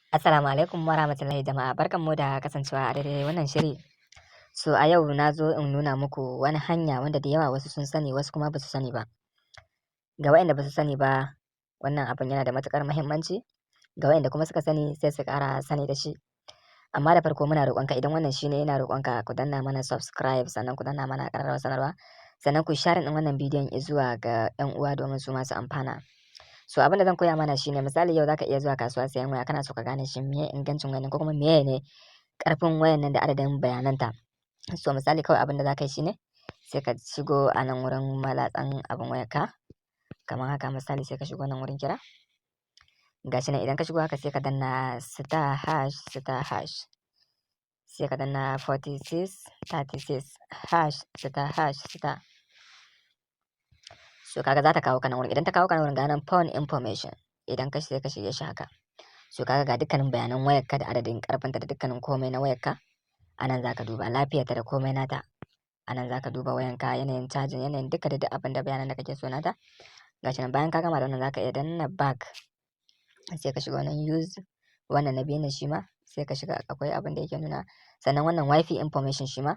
Assalamu alaikum warahmatullahi jama'a, barkanmu da kasancewa a daidai wannan shiri. So a yau na zo in nuna muku wani hanya wanda da yawa wasu sun sani, wasu kuma ba su sani ba. Ga waɗanda ba su sani ba, wannan abun yana da matuƙar muhimmanci, ga waɗanda kuma suka sani, sai su ƙara sani da shi. Amma da farko muna roƙonka, idan wannan shine, ina roƙonka ku danna mana subscribe, sannan ku danna mana ƙararrawar sanarwa, sannan ku share ɗin wannan bidiyon zuwa ga 'yan uwa domin su ma su amfana. So abin da zan koya mana shine, misali, yau zaka iya zuwa kasuwa sayan waya, kana so ka gane shin meye ingancin wayan nan ko kuma meye ne ƙarfin wayan nan da adadin bayananta. So misali, kawai abin da zaka yi shine sai ka shigo a nan wurin malatsan abin wayarka kamar haka. Misali, sai ka shigo nan wurin kira. Gashi nan, idan ka shigo haka, sai ka danna star hash star hash, sai ka danna 4636 hash star hash star. So kaga za ta kawo ka nan wurin. Idan ta kawo ka nan wurin, ga nan phone information. Idan ka sai ka shige shi haka. So kaga ga dukkanin bayanan wayarka da adadin ƙarfinta da dukkanin komai na wayarka. A nan za ka duba lafiyarta da komai nata. A nan za ka duba wayanka, yanayin charging, yanayin duka da duk abin da bayanan da kake so nata. Gashi nan, bayan ka gama da wannan, za ka iya danna back, sai ka shiga wannan use, wannan na biyun nan shi ma sai ka shiga, akwai abin da yake nuna. Sannan wannan wifi information shi ma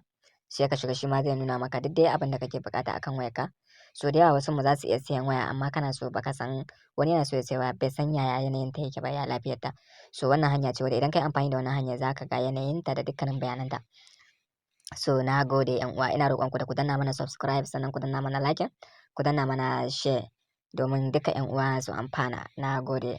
sai ka shiga, shi ma zai nuna maka duk dai abin da kake buƙata akan wayarka. So da yawa wasu mu za su iya siyan waya, amma kana so baka san, wani yana so ya sayi waya, bai san yaya yanayin ta yake ba, ya lafiyarta. So wannan hanya ce wadda idan ka yi amfani da wannan hanyar, za ka ga yanayinta da dukkanin bayananta. So na gode, 'yan uwa, ina roƙon ku da ku danna mana subscribe, sannan ku danna mana like, ku danna mana share domin duka 'yan uwa su amfana. Na gode.